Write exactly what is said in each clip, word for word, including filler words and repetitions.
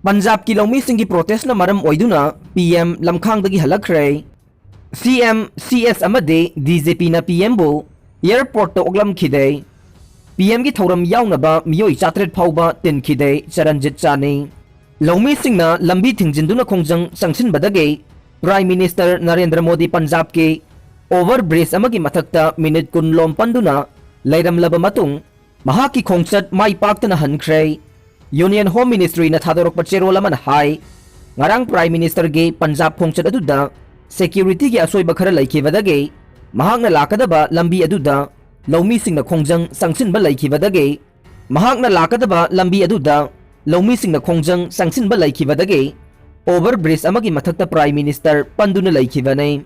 ꯄꯟꯖꯥꯕꯀꯤ ꯂꯧꯃꯤꯁꯤꯡꯒꯤ ꯄ꯭ꯔꯣꯇꯦꯁꯅ ꯃꯔꯝ ꯑꯣꯏꯗꯨꯅ ꯄꯤ ꯑꯦꯝ ꯂꯝꯈꯥꯡꯗꯒꯤ ꯍꯜꯂꯛꯈ꯭ꯔꯦ꯫ ꯁꯤ ꯑꯦꯝ, ꯁꯤ ꯑꯦꯁ ꯑꯃꯗꯤ ꯗꯤ ꯖꯤ ꯄꯤꯅ ꯄꯤ ꯑꯦꯝꯕꯨ ꯑꯦꯌꯔꯄꯣꯔꯠꯇ ꯑꯣꯛꯂꯝꯈꯤꯗꯦ꯫ ꯄꯤ ꯑꯦꯝꯒꯤ ꯊꯧꯔꯝ ꯌꯥꯎꯅꯕ ꯃꯤꯑꯣꯏ ꯆꯥꯇ꯭ꯔꯦꯠ ꯐꯥꯎꯕ ꯇꯤꯟꯈꯤꯗꯦ꯫ ꯆꯔꯟꯖꯤꯠ ꯆꯥꯅꯤ꯫ ꯂꯧꯃꯤꯁꯤꯡꯅ ꯂꯝꯕꯤ ꯊꯤꯡꯖꯤꯟꯗꯨꯅ ꯈꯣꯡꯖꯪ ꯆꯪꯁꯤꯟꯕꯗꯒꯤ ꯄ꯭ꯔꯥꯏꯝ ꯃꯤꯅꯤꯁꯇꯔ ꯅꯔꯦꯟꯗ꯭ꯔ ꯃꯣꯗꯤ ꯄꯟꯖꯥꯕꯀꯤ ꯑꯣꯚꯔ ꯕ꯭ꯔꯤꯖ ꯑꯃꯒꯤ ꯃꯊꯛꯇ ꯃꯤꯅꯤꯠ ꯀꯨꯟ ꯂꯣꯝ ꯄꯟꯗꯨꯅ ꯂꯩꯔꯝꯂꯕ ꯃꯇꯨꯡ, ꯃꯍꯥꯛꯀꯤ ꯈꯣꯡꯆꯠ ꯃꯥꯏ ꯄꯥꯛꯇꯅ ꯍꯟꯈ꯭ꯔꯦ꯫ ꯌꯨꯅꯤꯌꯟ ꯍꯣꯝ ꯃꯤꯅꯤꯁꯇ꯭ꯔꯤꯅ ꯊꯥꯗꯣꯔꯛꯄ ꯆꯦꯔꯣꯜ ꯑꯃꯅ ꯍꯥꯏ, ꯉꯔꯥꯡ ꯄ꯭ꯔꯥꯏꯝ ꯃꯤꯅꯤꯁꯇꯔꯒꯤ ꯄꯟꯖꯥꯕ ꯈꯣꯡꯆꯠ ꯑꯗꯨꯗ ꯁꯦꯀ꯭ꯌꯨꯔꯤꯇꯤꯒꯤ ꯑꯁꯣꯏꯕ ꯈꯔ ꯂꯩꯈꯤꯕꯗꯒꯤ ꯃꯍꯥꯛꯅ ꯂꯥꯛꯀꯗꯕ ꯂꯝꯕꯤ ꯑꯗꯨꯗ ꯂꯧꯃꯤꯁꯤꯡꯅ ꯈꯣꯡꯖꯪ ꯆꯪꯁꯤꯟꯕ ꯂꯩꯈꯤꯕꯗꯒꯤ, ꯃꯍꯥꯛꯅ ꯂꯥꯛꯀꯗꯕ ꯂꯝꯕꯤ ꯑꯗꯨꯗ ꯂꯧꯃꯤꯁꯤꯡꯅ ꯈꯣꯡꯖꯪ ꯆꯪꯁꯤꯟꯕ ꯂꯩꯈꯤꯕꯗꯒꯤ ꯑꯣꯚꯔ ꯕ꯭ꯔꯤꯖ ꯑꯃꯒꯤ ꯃꯊꯛꯇ ꯄ꯭ꯔꯥꯏꯝ ꯃꯤꯅꯤꯁꯇꯔ ꯄꯟꯗꯨꯅ ꯂꯩꯈꯤꯕꯅꯤ꯫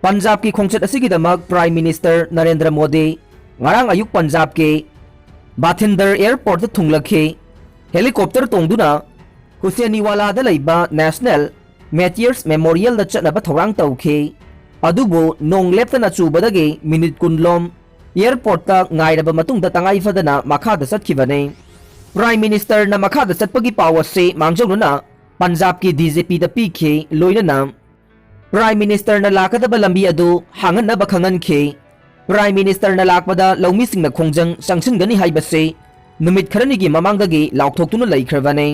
ꯄꯟꯖꯥꯕꯀꯤ ꯈꯣꯡꯆꯠ ꯑꯁꯤꯒꯤꯗꯃꯛ ꯄ꯭ꯔꯥꯏꯝ ꯃꯤꯅꯤꯁꯇꯔ ꯅꯔꯦꯟꯗ꯭ꯔ ꯃꯣꯗꯤ ꯉꯔꯥꯡ ꯑꯌꯨꯛ ꯄꯟꯖꯥꯕꯀꯤ ꯕꯥꯊꯤꯟꯗꯔ ꯑꯦꯌꯔꯄꯣꯔꯠꯇ ꯊꯨꯡꯂꯛꯈꯤ꯫ ꯍꯦꯂꯤꯀꯣꯞꯇꯔ ꯇꯣꯡꯗꯨꯅ ꯍꯨꯁꯦꯅꯤꯋꯥꯂꯥꯗ ꯂꯩꯕ ꯅꯦꯁꯅꯦꯜ ꯃꯦꯇꯤꯌꯔꯁ ꯃꯦꯃꯣꯔꯤꯌꯦꯜꯗ ꯆꯠꯅꯕ ꯊꯧꯔꯥꯡ ꯇꯧꯈꯤ꯫ ꯑꯗꯨꯕꯨ ꯅꯣꯡ ꯂꯦꯞꯇꯅ ꯆꯨꯕꯗꯒꯤ ꯃꯤꯅꯤꯠ ꯀꯨꯟ ꯂꯣꯝ ꯑꯦꯌꯔꯄꯣꯔꯠꯇ ꯉꯥꯏꯔꯕ ꯃꯇꯨꯡꯗ ꯇꯉꯥꯏ ꯐꯗꯅ ꯃꯈꯥꯗ ꯆꯠꯈꯤꯕꯅꯤ꯫ ꯄ꯭ꯔꯥꯏꯝ ꯃꯤꯅꯤꯁꯇꯔꯅ ꯃꯈꯥꯗ ꯆꯠꯄꯒꯤ ꯄꯥꯎ ꯑꯁꯤ ꯃꯥꯡꯖꯧꯅꯅ ꯄꯟꯖꯥꯕꯀꯤ ꯗꯤ ꯖꯤ ꯄꯤꯗ ꯄꯤꯈꯤ꯫ ꯂꯣꯏꯅꯅ ꯄ꯭ꯔꯥꯏꯝ ꯃꯤꯅꯤꯁꯇꯔꯅ ꯂꯥꯛꯀꯗꯕ ꯂꯝꯕꯤ ꯑꯗꯨ ꯍꯥꯡꯍꯟꯅꯕ ꯈꯪꯍꯟꯈꯤ꯫ ꯄ꯭ꯔꯥꯏꯝ ꯃꯤꯅꯤꯁꯇꯔꯅ ꯂꯥꯛꯄꯗ ꯂꯧꯃꯤꯁꯤꯡꯅ ꯈꯣꯡꯖꯪ ꯆꯪꯁꯤꯟꯒꯅꯤ ꯍꯥꯏꯕꯁꯤ ꯅꯨꯃꯤꯠ ꯈꯔꯅꯤꯒꯤ ꯃꯃꯥꯡꯗꯒꯤ ꯂꯥꯎꯊꯣꯛꯇꯨꯅ ꯂꯩꯈ꯭ꯔꯕꯅꯤ꯫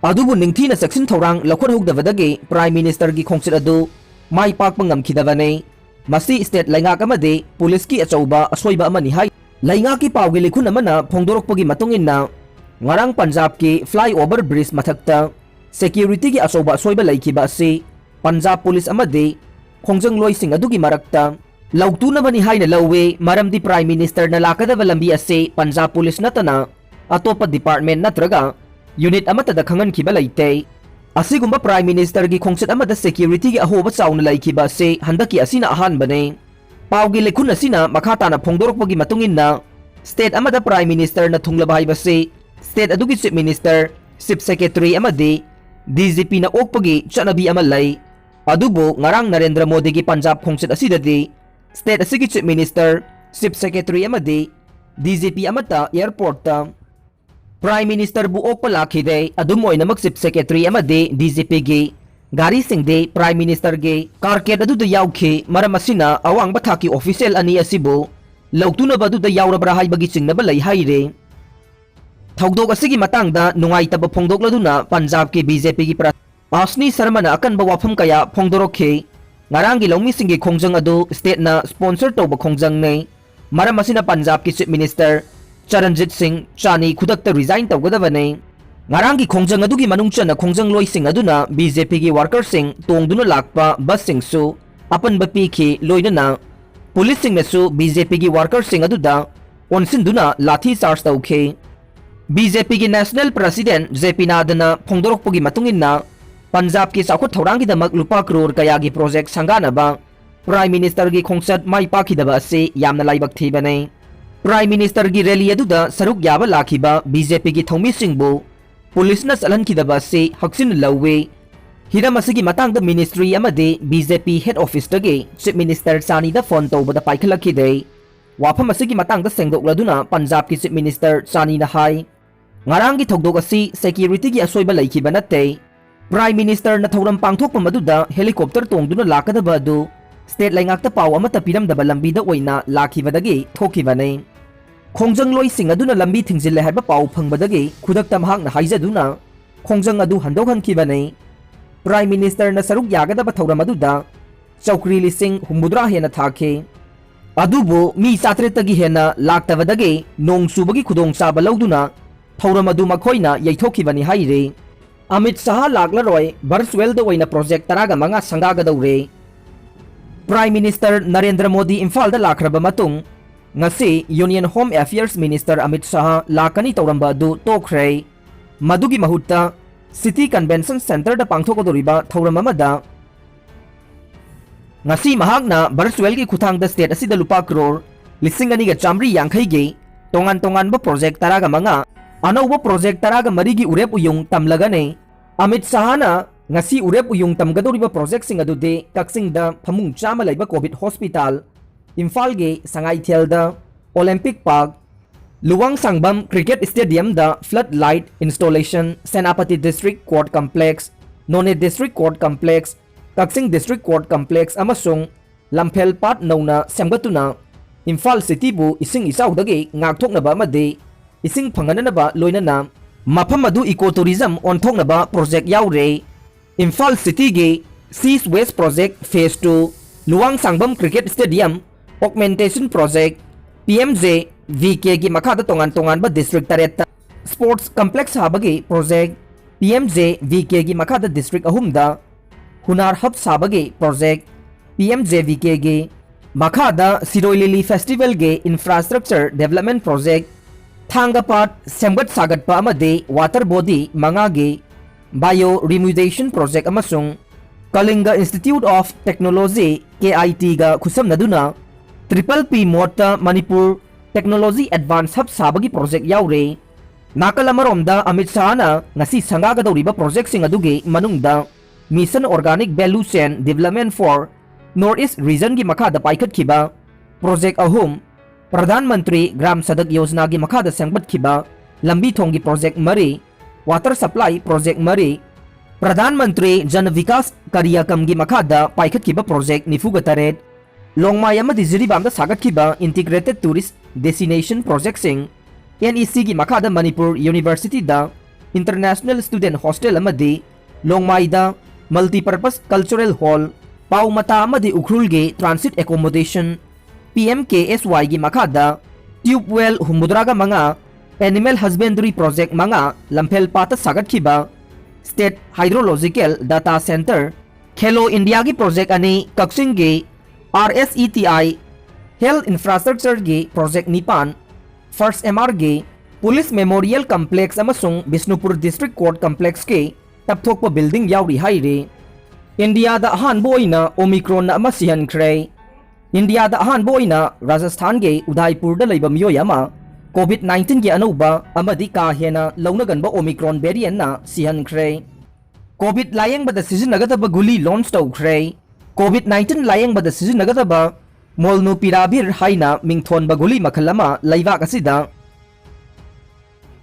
ꯑꯗꯨꯕꯨ ꯅꯤꯡꯊꯤꯅ ꯆꯦꯛꯁꯤꯟ ꯊꯧꯔꯥꯡ ꯂꯧꯈꯠꯍꯧꯗꯕꯗꯒꯤ ꯄ꯭ꯔꯥꯏꯝ ꯃꯤꯅꯤꯁꯇꯔꯒꯤ ꯈꯣꯡꯆꯠ ꯑꯗꯨ ꯃꯥꯏ ꯄꯥꯛꯄ ꯉꯝꯈꯤꯗꯕꯅꯤ꯫ ꯃꯁꯤ ꯁ꯭ꯇꯦꯠ ꯂꯩꯉꯥꯛ ꯑꯃꯗꯤ ꯄꯨꯂꯤꯁꯀꯤ ꯑꯆꯧꯕ ꯑꯁꯣꯏꯕ ꯑꯃꯅꯤ ꯍꯥꯏ꯫ ꯂꯩꯉꯥꯛꯀꯤ ꯄꯥꯎꯒꯤ ꯂꯤꯈꯨꯟ ꯑꯃꯅ ꯐꯣꯡꯗꯣꯔꯛꯄꯒꯤ ꯃꯇꯨꯡ ꯏꯟꯅ, ꯉꯔꯥꯡ ꯄꯟꯖꯥꯕꯀꯤ ꯐ꯭ꯂꯥꯏꯑꯣꯚꯔ ꯕ꯭ꯔꯤꯖ ꯃꯊꯛꯇ ꯁꯦꯀ꯭ꯌꯨꯔꯤꯇꯤꯒꯤ ꯑꯆꯧꯕ ꯑꯁꯣꯏꯕ ꯂꯩꯈꯤꯕ ꯑꯁꯤ ꯄꯟꯖꯥꯕ ꯄꯨꯂꯤꯁ ꯑꯃꯗꯤ ꯈꯣꯡꯖꯪꯂꯣꯏꯁꯤꯡ ꯑꯗꯨꯒꯤ ꯃꯔꯛꯇ ꯂꯧꯇꯨꯅꯕꯅꯤ ꯍꯥꯏꯅ ꯂꯧꯏ, ꯃꯔꯝꯗꯤ ꯄ꯭ꯔꯥꯏꯝ ꯃꯤꯅꯤꯁꯇꯔꯅ ꯂꯥꯛꯀꯗꯕ ꯂꯝꯕꯤ ꯑꯁꯤ ꯄꯟꯖꯥꯕ ꯄꯨꯂꯤꯁ ꯅꯠꯇꯅ ꯑꯇꯣꯞꯄ ꯗꯤꯄꯥꯔꯠꯃꯦꯟ ꯅꯠꯇ꯭ꯔꯒ ꯌꯨꯅꯤꯠ ꯑꯃꯠꯇꯗ ꯈꯪꯍꯟꯈꯤꯕ ꯂꯩꯇꯦ꯫ ꯑꯁꯤꯒꯨꯝꯕ ꯄ꯭ꯔꯥꯏꯝ ꯃꯤꯅꯤꯁꯇꯔꯒꯤ ꯈꯣꯡꯆꯠ ꯑꯃꯗ ꯁꯦꯀ꯭ꯌꯨꯔꯤꯇꯤꯒꯤ ꯑꯍꯣꯕ ꯆꯥꯎꯅ ꯂꯩꯈꯤꯕ ꯑꯁꯤ ꯍꯟꯗꯛꯀꯤ ꯑꯁꯤꯅ ꯑꯍꯥꯟꯕꯅꯤ꯫ ꯄꯥꯎꯒꯤ ꯂꯤꯈꯨꯟ ꯑꯁꯤꯅ ꯃꯈꯥ ꯇꯥꯅ ꯐꯣꯡꯗꯣꯔꯛꯄꯒꯤ ꯃꯇꯨꯡ ꯏꯟꯅ, ꯁ꯭ꯇꯦꯠ ꯑꯃꯗ ꯄ꯭ꯔꯥꯏꯝ ꯃꯤꯅꯤꯁꯇꯔꯅ ꯊꯨꯡꯂꯕ ꯍꯥꯏꯕꯁꯤ ꯁ꯭ꯇꯦꯠ ꯑꯗꯨꯒꯤ ꯆꯤꯐ ꯃꯤꯅꯤꯁꯇꯔ, ꯆꯤꯐ ꯁꯦꯀ꯭ꯔꯦꯇꯔꯤ ꯑꯃꯗꯤ ꯗꯤ ꯖꯤ ꯄꯤꯅ ꯑꯣꯛꯄꯒꯤ ꯆꯠꯅꯕꯤ ꯑꯃ ꯂꯩ꯫ ꯑꯗꯨꯕꯨ ꯉꯔꯥꯡ ꯅꯔꯦꯟꯗ꯭ꯔ ꯃꯣꯗꯤꯒꯤ ꯄꯟꯖꯥꯕ ꯈꯣꯡꯆꯠ ꯑꯁꯤꯗꯗꯤ ꯁ꯭ꯇꯦꯠ ꯑꯁꯤꯒꯤ ꯆꯤꯐ ꯃꯤꯅꯤꯁꯇꯔ, ꯆꯤꯐ ꯁꯦꯀ꯭ꯔꯦꯇꯔꯤ ꯑꯃꯗꯤ ꯗꯤ ꯖꯤ ꯄꯤ ꯑꯃꯠꯇ ꯑꯦꯌꯔꯄꯣꯔꯠꯇ Prime Ministerꯕꯨ ꯑꯣꯛꯄ ꯂꯥꯛꯈꯤꯗꯦ꯫ ꯑꯗꯨꯝ ꯑꯣꯏꯅꯃꯛ Chief Secretary ꯑꯃꯗꯤ DGPꯒꯤ ꯒꯥꯔꯤꯁꯤꯡꯗꯤ Prime Ministerꯒꯤ car cab ꯑꯗꯨꯗ ꯌꯥꯎꯈꯤ꯫ ꯃꯔꯝ ꯑꯁꯤꯅ ꯑꯋꯥꯡꯕ ꯊꯥꯛꯀꯤ official ꯑꯅꯤ ꯑꯁꯤꯕꯨ ꯂꯧꯇꯨꯅꯕ ꯑꯗꯨꯗ ꯌꯥꯎꯔꯕ꯭ꯔꯥ ꯍꯥꯏꯕꯒꯤ ꯆꯤꯡꯅꯕ ꯂꯩ ꯍꯥꯏꯔꯤ꯫ ꯊꯧꯗꯣꯛ ꯑꯁꯤꯒꯤ ꯃꯇꯥꯡꯗ ꯅꯨꯡꯉꯥꯏꯇꯕ ꯐꯣꯡꯗꯣꯛꯂꯗꯨꯅ ꯄꯟꯖꯥꯕꯀꯤ BJPꯒꯤ ꯄ꯭ꯔ-, ꯑꯁꯅꯤ ꯁꯔꯃꯅ ꯑꯀꯟꯕ ꯋꯥꯐꯝ ꯀꯌꯥ ꯐꯣꯡꯗꯣꯔꯛꯈꯤ꯫ ꯉꯔꯥꯡꯒꯤ ꯂꯧꯃꯤꯁꯤꯡꯒꯤ ꯈꯣꯡꯖꯪ ꯑꯗꯨ stateꯅ sponsor ꯇꯧꯕ ꯈꯣꯡꯖꯪꯅꯤ꯫ ꯃꯔꯝ ꯑꯁꯤꯅ ꯄꯟꯖꯥꯕꯀꯤ Chief Minister ꯆꯔꯟꯖꯤꯠ ꯁꯤꯡ ꯆꯥꯅꯤ ꯈꯨꯗꯛꯇ resign ꯇꯧꯒꯗꯕꯅꯤ꯫ ꯉꯔꯥꯡꯒꯤ ꯈꯣꯡꯖꯪ ꯑꯗꯨꯒꯤ ꯃꯅꯨꯡ ꯆꯟꯅ ꯈꯣꯡꯖꯪꯂꯣꯏꯁꯤꯡ ꯑꯗꯨꯅ BJPꯒꯤ workerꯁꯤꯡ ꯇꯣꯡꯗꯨꯅ ꯂꯥꯛꯄ busꯁꯤꯡꯁꯨ ꯑꯄꯟꯕ ꯄꯤꯈꯤ꯫ ꯂꯣꯏꯅꯅ policeꯁꯤꯡꯅꯁꯨ BJPꯒꯤ workerꯁꯤꯡ ꯑꯗꯨꯗ ꯑꯣꯟꯁꯤꯟꯗꯨꯅ ꯂꯥꯊꯤ charge ꯇꯧꯈꯤ꯫ BJPꯒꯤ National President JP ꯅꯥꯗꯅ ꯐꯣꯡꯗꯣꯔꯛꯄꯒꯤ ꯃꯇꯨꯡ ꯏꯟꯅ, ꯄꯟꯖꯥꯕꯀꯤ ꯆꯥꯎꯈꯠ ꯊꯧꯔꯥꯡꯒꯤꯗꯃꯛ ꯂꯨꯄꯥ crore ꯀꯌꯥꯒꯤ project ꯁꯪꯒꯥꯅꯕ Prime Ministerꯒꯤ ꯈꯣꯡꯆꯠ ꯃꯥꯏ ꯄꯥꯛꯈꯤꯗꯕ ꯑꯁꯤ ꯌꯥꯝꯅ ꯂꯥꯏꯕꯛ ꯊꯤꯕꯅꯤ꯫ Prime Ministerꯒꯤ rally ꯑꯗꯨꯗ ꯁꯔꯨꯛ ꯌꯥꯕ ꯂꯥꯛꯈꯤꯕ BJPꯒꯤ ꯊꯧꯃꯤꯁꯤꯡꯕꯨ policeꯅ ꯆꯠꯍꯟꯈꯤꯗꯕ ꯑꯁꯤ ꯍꯛꯆꯤꯟꯅ ꯂꯧꯏ꯫ ꯍꯤꯔꯝ ꯑꯁꯤꯒꯤ ꯃꯇꯥꯡꯗ ministry ꯑꯃꯗꯤ BJP head officeꯇꯒꯤ Chief Minister ꯆꯥꯅꯤꯗ phone ꯇꯧꯕꯗ ꯄꯥꯏꯈꯠꯂꯛꯈꯤꯗꯦ꯫ ꯋꯥꯐꯝ ꯑꯁꯤꯒꯤ ꯃꯇꯥꯡꯗ ꯁꯦꯡꯗꯣꯛꯂꯗꯨꯅ ꯄꯟꯖꯥꯕꯀꯤ Chief Minister ꯆꯥꯅꯤꯅ ꯍꯥꯏ, ꯉꯔꯥꯡꯒꯤ ꯊꯧꯗꯣꯛ ꯑꯁꯤ securityꯒꯤ ꯑꯁꯣꯏꯕ ꯂꯩꯈꯤꯕ ꯅꯠꯇꯦ꯫ Prime Ministerꯅ ꯊꯧꯔꯝ ꯄꯥꯡꯊꯣꯛꯄ ꯃꯗꯨꯗ helicopter ꯇꯣꯡꯗꯨꯅ ꯂꯥꯛꯀꯗꯕ ꯑꯗꯨ state ꯂꯩꯉꯥꯛꯇ ꯄꯥꯎ ꯑꯃꯠꯇ ꯄꯤꯔꯝꯗꯕ ꯂꯝꯕꯤꯗ ꯑꯣꯏꯅ ꯂꯥꯛꯈꯤꯕꯗꯒꯤ ꯊꯣꯛꯈꯤꯕꯅꯤ꯫ ꯈꯣꯡꯖꯪꯂꯣꯏꯁꯤꯡ ꯑꯗꯨꯅ ꯂꯝꯕꯤ ꯊꯤꯡꯖꯤꯜꯂꯦ ꯍꯥꯏꯕ ꯄꯥꯎ ꯐꯪꯕꯗꯒꯤ ꯈꯨꯗꯛꯇ ꯃꯍꯥꯛꯅ ꯍꯥꯏꯖꯗꯨꯅ ꯈꯣꯡꯖꯪ ꯑꯗꯨ ꯍꯟꯗꯣꯛꯍꯟꯈꯤꯕꯅꯤ꯫ Prime Ministerꯅ ꯁꯔꯨꯛ ꯌꯥꯒꯗꯕ ꯊꯧꯔꯝ ꯑꯗꯨꯗ ꯆꯧꯀ꯭ꯔꯤ ꯂꯤꯁꯤꯡ ꯍꯨꯝꯐꯨꯇꯔꯥ ꯍꯦꯟꯅ ꯊꯥꯈꯤ꯫ ꯑꯗꯨꯕꯨ ꯃꯤ ꯆꯥꯇ꯭ꯔꯦꯠꯇꯒꯤ ꯍꯦꯟꯅ ꯂꯥꯛꯇꯕꯗꯒꯤ ꯅꯣꯡ ꯆꯨꯕꯒꯤ ꯈꯨꯗꯣꯡꯆꯥꯕ ꯂꯧꯗꯨꯅ ꯊꯧꯔꯝ ꯑꯗꯨ ꯃꯈꯣꯏꯅ ꯌꯩꯊꯣꯛꯈꯤꯕꯅꯤ ꯍꯥꯏꯔꯤ꯫ ꯑꯃꯤꯠ ꯁꯥꯍ ꯂꯥꯛꯂꯔꯣꯏ, virtualꯗ ꯑꯣꯏꯅ project ꯇꯔꯥꯒ ꯃꯉꯥ ꯁꯪꯒꯥꯒꯗꯧꯔꯦ꯫ Prime Minister ꯅꯔꯦꯟꯗ꯭ꯔ ꯃꯣꯗꯤ ꯏꯝꯐꯥꯜꯗ ꯂꯥꯛꯈ꯭ꯔꯕ ꯃꯇꯨꯡ, ꯉꯁꯤ Union Home Affairs Minister Amit Shah ꯂꯥꯛꯀꯅꯤ ꯇꯧꯔꯝꯕ ꯑꯗꯨ ꯇꯣꯛꯈ꯭ꯔꯦ꯫ ꯃꯗꯨꯒꯤ ꯃꯍꯨꯠꯇ City Convention Centreꯗ ꯄꯥꯡꯊꯣꯛꯀꯗꯧꯔꯤꯕ ꯊꯧꯔꯝ ꯑꯃꯗ ꯉꯁꯤ ꯃꯍꯥꯛꯅ virtualꯒꯤ ꯈꯨꯠꯊꯥꯡꯗ state ꯑꯁꯤꯗ ꯂꯨꯄꯥ crore ꯂꯤꯁꯤꯡ ꯑꯅꯤꯒ ꯆꯥꯃꯔꯤ ꯌꯥꯡꯈꯩꯒꯤ ꯇꯣꯉꯥꯟ ꯇꯣꯉꯥꯟꯕ project ꯇꯔꯥꯒ ꯃꯉꯥ, ꯑꯅꯧꯕ project ꯇꯔꯥꯒ ꯃꯔꯤꯒꯤ ꯎꯔꯦꯞ ꯎꯌꯨꯡ ꯇꯝꯂꯒꯅꯤ꯫ ꯑꯃꯤꯠ ꯁꯥꯍꯅ ꯉꯁꯤ ꯎꯔꯦꯞ ꯎꯌꯨꯡ ꯇꯝꯒꯗꯧꯔꯤꯕ projectꯁꯤꯡ ꯑꯗꯨꯗꯤ ꯀꯛꯆꯤꯡꯗ ꯐꯃꯨꯡ ꯆꯥꯝꯃ ꯂꯩꯕ COVID hospital, ꯏꯝꯐꯥꯜꯒꯤ ꯁꯉꯥꯏꯊꯦꯜꯗ Olympic Park, ꯂꯨꯋꯥꯡꯁꯥꯡꯕꯝ Cricket Stadiumꯗ flood light installation, Senapati District Court Complex, ꯅꯣꯅꯦ District Court Complex, ꯀꯛꯆꯤꯡ District Court Complex ꯑꯃꯁꯨꯡ ꯂꯝꯐꯦꯜ ꯄꯥꯠ ꯅꯧꯅ ꯁꯦꯝꯒꯠꯇꯨꯅ ꯏꯝꯐꯥꯜ cityꯕꯨ ꯏꯁꯤꯡ ꯏꯆꯥꯎꯗꯒꯤ ꯉꯥꯛꯊꯣꯛꯅꯕ ꯑꯃꯗꯤ ꯏꯁꯤꯡ ꯐꯪꯍꯟꯅꯅꯕ ꯂꯣꯏꯅꯅ ꯃꯐꯝ ꯑꯗꯨ eco tourism ꯑꯣꯟꯊꯣꯛꯅꯕ project ꯌꯥꯎꯔꯦ꯫ Imphal cityꯒꯤ Seas Waste Project Phase two, ꯂꯨꯋꯥꯡꯁꯥꯡꯕꯝ Cricket Stadium Augmentation Project, PMJVKꯒꯤ ꯃꯈꯥꯗ ꯇꯣꯉꯥꯟ ꯇꯣꯉꯥꯟꯕ district ꯇꯔꯦꯠꯇ Sports Complex ꯁꯥꯕꯒꯤ project, PMJVKꯒꯤ ꯃꯈꯥꯗ district ꯑꯍꯨꯝꯗ Hunar Hub ꯁꯥꯕꯒꯤ project, PMJVKꯒꯤ ꯃꯈꯥꯗ ꯁꯤꯔꯣꯏ ꯂꯤꯂꯤ Festivalꯒꯤ Infrastructure Development Project, ꯊꯥꯡꯒ ꯄꯥꯠ ꯁꯦꯝꯒꯠ ꯁꯥꯒꯠꯄ ꯑꯃꯗꯤ water body ꯃꯉꯥꯒꯤ Bioremediation Project ꯑꯃꯁꯨꯡ Kalinga Institute of Technology, KITꯒ ꯈꯨꯠꯁꯝꯅꯗꯨꯅ Triple P modta Manipur Technology Advance Hub ꯁꯥꯕꯒꯤ project ꯌꯥꯎꯔꯦ꯫ ꯅꯥꯀꯜ ꯑꯃꯔꯣꯝꯗ ꯑꯃꯤꯠ ꯁꯥꯍꯅ ꯉꯁꯤ ꯁꯪꯒꯥꯒꯗꯧꯔꯤꯕ projectꯁꯤꯡ ꯑꯗꯨꯒꯤ ꯃꯅꯨꯡꯗ Mission Organic Value Chain Development for North East Regionꯒꯤ ꯃꯈꯥꯗ ꯄꯥꯏꯈꯠꯈꯤꯕ project ꯑꯍꯨꯝ, ꯄ꯭ꯔꯙꯥꯟ ꯃꯟꯇ꯭ꯔꯤ ꯒ꯭ꯔꯥꯝ ꯁꯗꯛ ꯌꯣꯖꯅꯥꯒꯤ ꯃꯈꯥꯗ ꯁꯦꯝꯒꯠꯈꯤꯕ ꯂꯝꯕꯤ ꯊꯣꯡꯒꯤ project ꯃꯔꯤ, water supply project ꯃꯔꯤ, ꯄ꯭ꯔꯙꯥꯟ ꯃꯟꯇ꯭ꯔꯤ ꯖꯟ ꯚꯤꯀꯥꯁ ꯀꯔꯤꯌꯀꯝꯒꯤ ꯃꯈꯥꯗ ꯄꯥꯏꯈꯠꯈꯤꯕ project ꯅꯤꯐꯨꯒ ꯇꯔꯦꯠ, ꯂꯣꯡꯃꯥꯏ ꯑꯃꯗꯤ ꯖꯤꯔꯤꯕꯥꯝꯗ ꯁꯥꯒꯠꯈꯤꯕ Integrated Tourist Destination Projectꯁꯤꯡ, NECꯒꯤ ꯃꯈꯥꯗ ꯃꯅꯤꯄꯨꯔ Universityꯗ International Student Hostel ꯑꯃꯗꯤ ꯂꯣꯡꯃꯥꯏꯗ Multipurpose Cultural Hall, ꯄꯥꯎꯃꯇꯥ ꯑꯃꯗꯤ ꯎꯈ꯭ꯔꯨꯜꯒꯤ Transit Accommodation, PMKSYꯒꯤ ꯃꯈꯥꯗ Tube Well ꯍꯨꯝꯐꯨꯇꯔꯥꯒ ꯃꯉꯥ, Animal Husbandry Project ꯃꯉꯥ, ꯂꯝꯐꯦꯜ ꯄꯥꯠꯇ ꯁꯥꯒꯠꯈꯤꯕ State Hydrological Data Center, Khelo Indiaꯒꯤ project ꯑꯅꯤ, ꯀꯛꯆꯤꯡꯒꯤ RSETI Health Infrastructureꯒꯤ project ꯅꯤꯄꯥꯟ, First MRꯒꯤ Police Memorial Complex ꯑꯃꯁꯨꯡ ꯕꯤꯁꯅꯨꯄꯨꯔ District Court Complexꯀꯤ ꯇꯞꯊꯣꯛꯄ building ꯌꯥꯎꯔꯤ ꯍꯥꯏꯔꯤ꯫ ꯏꯟꯗꯤꯌꯥꯗ ꯑꯍꯥꯟꯕ ꯑꯣꯏꯅ Omicronꯅ ꯑꯃ ꯁꯤꯍꯟꯈ꯭ꯔꯦ꯫ ꯏꯟꯗꯤꯌꯥꯗ ꯑꯍꯥꯟꯕ ꯑꯣꯏꯅ ꯔꯥꯖꯁꯊꯥꯟꯒꯤ ꯎꯗꯥꯏꯄꯨꯔꯗ ꯂꯩꯕ ꯃꯤꯑꯣꯏ ꯑꯃ COVID nineteenꯒꯤ ꯑꯅꯧꯕ ꯑꯃꯗꯤ ꯀꯥ ꯍꯦꯟꯅ ꯂꯧꯅꯒꯟꯕ Omicron variantꯅ ꯁꯤꯍꯟꯈ꯭ꯔꯦ꯫ COVID ꯂꯥꯌꯦꯡꯕꯗ ꯁꯤꯖꯤꯟꯅꯒꯗꯕ ꯒꯨꯂꯤ launch ꯇꯧꯈ꯭ꯔꯦ꯫ COVID nineteen ꯂꯥꯌꯦꯡꯕꯗ ꯁꯤꯖꯤꯟꯅꯒꯗꯕ Molnupiravir ꯍꯥꯏꯅ ꯃꯤꯡꯊꯣꯟꯕ ꯒꯨꯂꯤ ꯃꯈꯜ ꯑꯃ ꯂꯩꯕꯥꯛ ꯑꯁꯤꯗ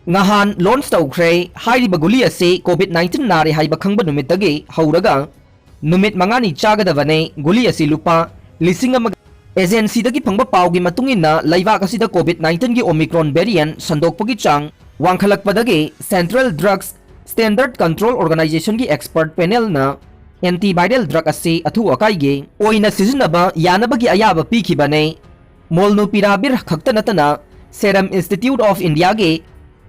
ꯉꯍꯥꯟ launch ꯇꯧꯈ꯭ꯔꯦ꯫ ꯍꯥꯏꯔꯤꯕ ꯒꯨꯂꯤ ꯑꯁꯤ COVID nineteen ꯅꯥꯔꯦ ꯍꯥꯏꯕ ꯈꯪꯕ ꯅꯨꯃꯤꯠꯇꯒꯤ ꯍꯧꯔꯒ ꯅꯨꯃꯤꯠ ꯃꯉꯥꯅꯤ ꯆꯥꯒꯗꯕꯅꯦ꯫ ꯒꯨꯂꯤ ꯑꯁꯤ ꯂꯨꯄꯥ ꯂꯤꯁꯤꯡ ꯑꯃꯒ Agencyꯗꯒꯤ ꯐꯪꯕ ꯄꯥꯎꯒꯤ ꯃꯇꯨꯡ ꯏꯟꯅ, ꯂꯩꯕꯥꯛ ꯑꯁꯤꯗ COVID nineteen ꯒꯤ Omicron variant ꯁꯟꯗꯣꯛꯄꯒꯤ ꯆꯥꯡ ꯋꯥꯡꯈꯠꯂꯛꯄꯗꯒꯤ Central Drugs Standard Control Organizationꯒꯤ expert panelꯅ antiviral drug ꯑꯁꯤ ꯑꯊꯨ ꯑꯀꯥꯏꯒꯤ ꯑꯣꯏꯅ ꯁꯤꯖꯤꯟꯅꯕ ꯌꯥꯅꯕꯒꯤ ꯑꯌꯥꯕ ꯄꯤꯈꯤꯕꯅꯦ꯫ Molnupiravir ꯈꯛꯇ ꯅꯠꯇꯅ Serum Institute of Indiaꯒꯤ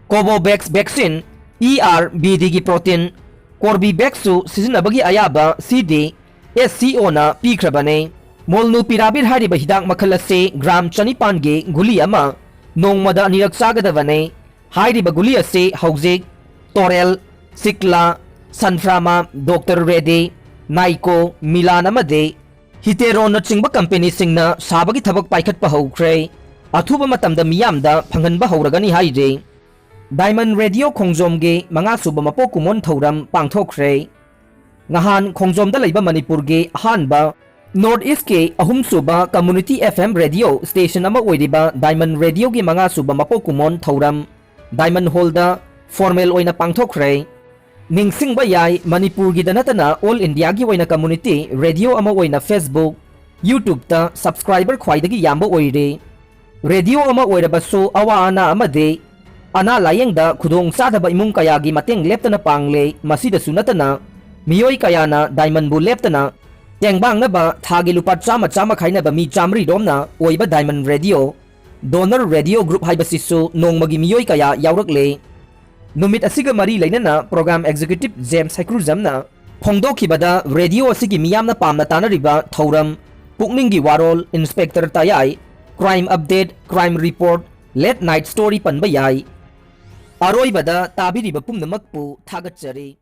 Covovax vaccine, E R B Dꯒꯤ protein, Corbevaxꯁꯨ ꯁꯤꯖꯤꯟꯅꯕꯒꯤ ꯑꯌꯥꯕ CDSCOꯅ ꯄꯤꯈ꯭ꯔꯕꯅꯦ꯫ Molnupiravir ꯍꯥꯏꯔꯤꯕ ꯍꯤꯗꯥꯛ ꯃꯈꯜ ꯑꯁꯤ gram ꯆꯅꯤꯄꯥꯟꯒꯤ ꯒꯨꯂꯤ ꯑꯃ ꯅꯣꯡꯃꯗ ꯑꯅꯤꯔꯛ ꯆꯥꯒꯗꯕꯅꯦ꯫ ꯍꯥꯏꯔꯤꯕ ꯒꯨꯂꯤ ꯑꯁꯤ ꯍꯧꯖꯤꯛ Torrel, Cipla, Sanpharma, Doctor Reddy, Nyko, Mylan ꯑꯃꯗꯤ Hetero ꯅꯆꯤꯡꯕ companyꯁꯤꯡꯅ ꯁꯥꯕꯒꯤ ꯊꯕꯛ ꯄꯥꯏꯈꯠꯄ ꯍꯧꯈ꯭ꯔꯦ꯫ ꯑꯊꯨꯕ ꯃꯇꯝꯗ ꯃꯤꯌꯥꯝꯗ ꯐꯪꯍꯟꯕ ꯍꯧꯔꯒꯅꯤ ꯍꯥꯏꯔꯤ꯫ Diamond Radio ꯈꯣꯡꯖꯣꯝꯒꯤ ꯃꯉꯥꯁꯨꯕ ꯃꯄꯣꯛ ꯀꯨꯝꯑꯣꯟ ꯊꯧꯔꯝ ꯄꯥꯡꯊꯣꯛꯈ꯭ꯔꯦ꯫ ꯉꯍꯥꯟ ꯈꯣꯡꯖꯣꯝꯗ ꯂꯩꯕ ꯃꯅꯤꯄꯨꯔꯒꯤ ꯑꯍꯥꯟꯕ North Eastꯀꯤ ꯑꯍꯨꯝꯁꯨꯕ community FM radio station ꯑꯃ ꯑꯣꯏꯔꯤꯕ Diamond Radioꯒꯤ ꯃꯉꯥꯁꯨꯕ ꯃꯄꯣꯛ ꯀꯨꯝꯑꯣꯟ ꯊꯧꯔꯝ Diamond Hallꯗ formal ꯑꯣꯏꯅ ꯄꯥꯡꯊꯣꯛꯈ꯭ꯔꯦ꯫ ꯅꯤꯡꯁꯤꯡꯕ ꯌꯥꯏ, ꯃꯅꯤꯄꯨꯔꯒꯤꯗ ꯅꯠꯇꯅ all Indiaꯒꯤ ꯑꯣꯏꯅ community radio ꯑꯃ ꯑꯣꯏꯅ Facebook, YouTubeꯇ subscriber ꯈ꯭ꯋꯥꯏꯗꯒꯤ ꯌꯥꯝꯕ ꯑꯣꯏꯔꯤ꯫ Radio ꯑꯃ ꯑꯣꯏꯔꯕꯁꯨ ꯑꯋꯥ ꯑꯅꯥ ꯑꯃꯗꯤ ꯑꯅꯥ ꯂꯥꯌꯦꯡꯗ ꯈꯨꯗꯣꯡ ꯆꯥꯗꯕ ꯏꯃꯨꯡ ꯀꯌꯥꯒꯤ ꯃꯇꯦꯡ ꯂꯦꯞꯇꯅ ꯄꯥꯡꯂꯦ꯫ ꯃꯁꯤꯗꯁꯨ ꯅꯠꯇꯅ ꯃꯤꯑꯣꯏ ꯀꯌꯥꯅ Diamondꯕꯨ ꯂꯦꯞꯇꯅ ꯇꯦꯡꯕꯥꯡꯅꯕ ꯊꯥꯒꯤ ꯂꯨꯄꯥ ꯆꯥꯝꯃ ꯆꯥꯝꯃ ꯈꯥꯏꯅꯕ ꯃꯤ ꯆꯥꯃꯔꯤ ꯔꯣꯝꯅ ꯑꯣꯏꯕ Diamond Radio Donor Radio Group ꯍꯥꯏꯕꯁꯤꯁꯨ ꯅꯣꯡꯃꯒꯤ ꯃꯤꯑꯣꯏ ꯀꯌꯥ ꯌꯥꯎꯔꯛꯂꯦ꯫ ꯅꯨꯃꯤꯠ ꯑꯁꯤꯒ ꯃꯔꯤ ꯂꯩꯅꯅ program executive James ꯍꯩꯀ꯭ꯔꯨꯖꯝꯅ ꯐꯣꯡꯗꯣꯛꯈꯤꯕꯗ, radio ꯑꯁꯤꯒꯤ ꯃꯤꯌꯥꯝꯅ ꯄꯥꯝꯅ ꯇꯥꯅꯔꯤꯕ ꯊꯧꯔꯝ ꯄꯨꯛꯅꯤꯡꯒꯤ ꯋꯥꯔꯣꯜ, Inspector ꯇꯌꯥꯏ, crime update, crime report, late night story ꯄꯟꯕ ꯌꯥꯏ꯫ ꯑꯔꯣꯏꯕꯗ ꯇꯥꯕꯤꯔꯤꯕ ꯄꯨꯝꯅꯃꯛꯄꯨ ꯊꯥꯒꯠꯆꯔꯤ꯫